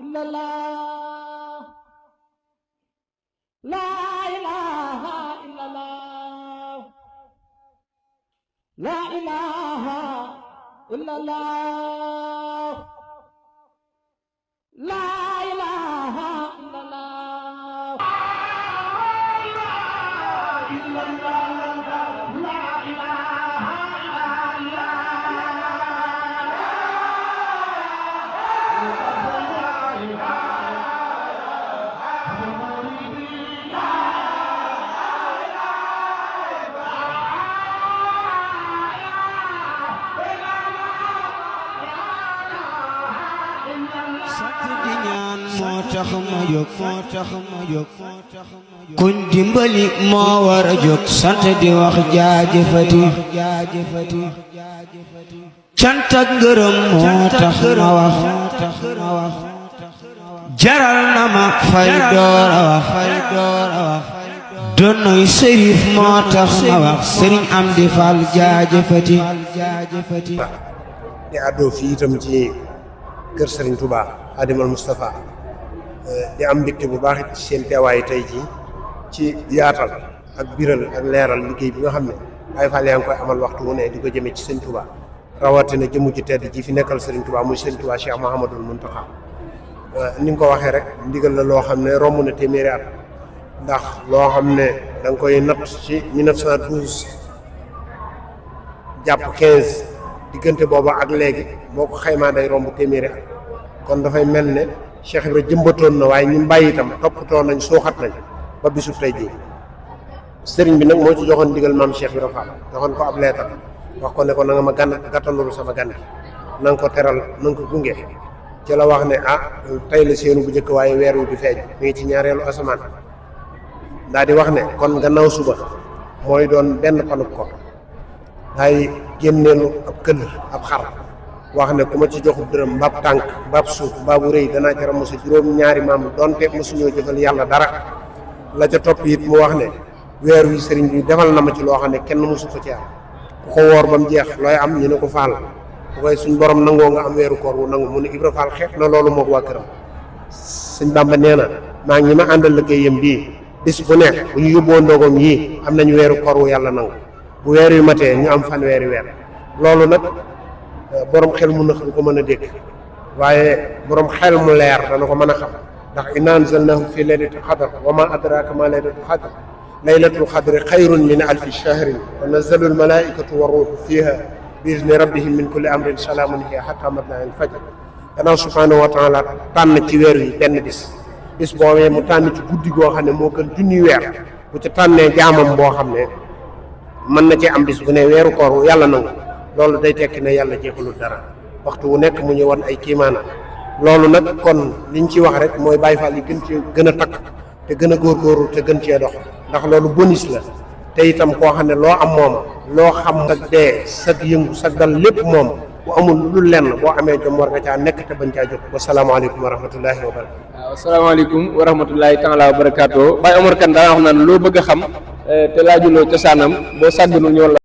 illallah, la ilaha illallah, la ilaha illallah, la ilaha illallah, kuñ dimbali moo war a jóg sant di wax jaajëfati cant ak ngërëm moo tax ma wax jaral na ma fay door a wax donnoy sërif moo tax ma wax sëriñ Amdi Fall jaajëfati di àddoo fii itam ci kër Serigne Touba Xaadimal Moustapha di am mbégte bu baax it ci seen teewaay tey jii ci yaatal ak biral ak leeral liggéey bi nga xam ne Baye Fall yaa ngi koy amal waxtu wu ne di ko jëmee ci Serigne Touba rawatina jëmu ci tedd ji fi nekkal Serigne Touba muy Serigne Touba Cheikh Mahamadul Muntaxa ni nga ko waxee rek ndigal la loo xam ne romb na téeméeri at ndax loo xam ne da nga koy natt ci 1912 jàpp 15 diggante booba ak léegi boo ko xaymaa day romb téeméeri at kon dafay mel ne Cheikh Ibra jëmbatoon na waaye ñu bàyyi itam toppatoo nañ suuxat nañ ba bisu tey jii sëriñ bi nag moo ci joxoon ndigal maam Cheikh Ibra Fall joxoon ko ab leetar wax ko ne ko na nga ma gàttandulu sama gan gi na nga ko teral na nga ko gunge ci la wax ne tey la seenu bu njëkk waaye weer wi di feeñ mi ngi ci ñaareelu asamaan daal di wax ne kon gannaaw suba mooy doon benn panub ko daay génneelu ab këll ab xar wax ne ku ma ci joxub dërëm mbaab tànk mbaab suuf mbaabu rëy danaa ca ramu sa juróom ñaari maam donte mosuñoo jëfal yàlla dara la ca topp it mu wax ne weer wi sëriñ bi defal na ma ci loo xam ne kenn mosu ko ci am ku ko woor ba mu jeex looy am ñu ne ko faal bu koy suñ borom nangoo nga am weeru koor wu nangu mu ne Ibra Fall xeex na loolu moog waa këram sëñ Bamba nee na maa ngi ma àndal liggéeyam bii bis bu nekk bu ñu yóbboo ndogoom yii am nañu weeru koor wu yàlla nangu bu weer yu matee ñu am fanweeri weer loolu nag borom xel mu nëx du ko mën a dégg waaye borom xel mu leer dana ko mën a xam ndax inna anzalnahu fi laylatil qadr wa ma adraka ma laylatul qadr laylatul qadri xayrun min alfi shahrin tanazzalu al malaikatu wa ruuhu fiha bi izni rabbihim min kulli amrin salaamun hiya hatta matla'il fajr gannaaw subhanahu wa taala tànn ci weer yi benn bis boobee mu tànn ci guddi goo xam ne moo gën junni weer bu ci tànnee jaamam boo xam ne mën na cee am bis bu ne weeru koor yàlla nangu loolu day tekki ne yàlla jeexalul dara waxtu wu nekk mu ñu wan ay kiimaana loolu nag kon liñ ci wax rek mooy Baye Fall yi gën a takk te gën a góorgóorlu te gën cee dox ndax loolu bonus la te itam koo xam ne loo am moom loo xam sag dee sag yëngu sag dal lépp moom bu amul lu lenn boo amee jom war nga caa nekk te bañ caa jóg wasalaamaaleykum wa rahmatullahi wa barakatu. waaw asalaamaaleykum wa rahmatullahi taala wa barakatu Baye Omar Kane daa wax naan loo bëgg a xam te laajuloo cosaanam boo sàgganul ñëw la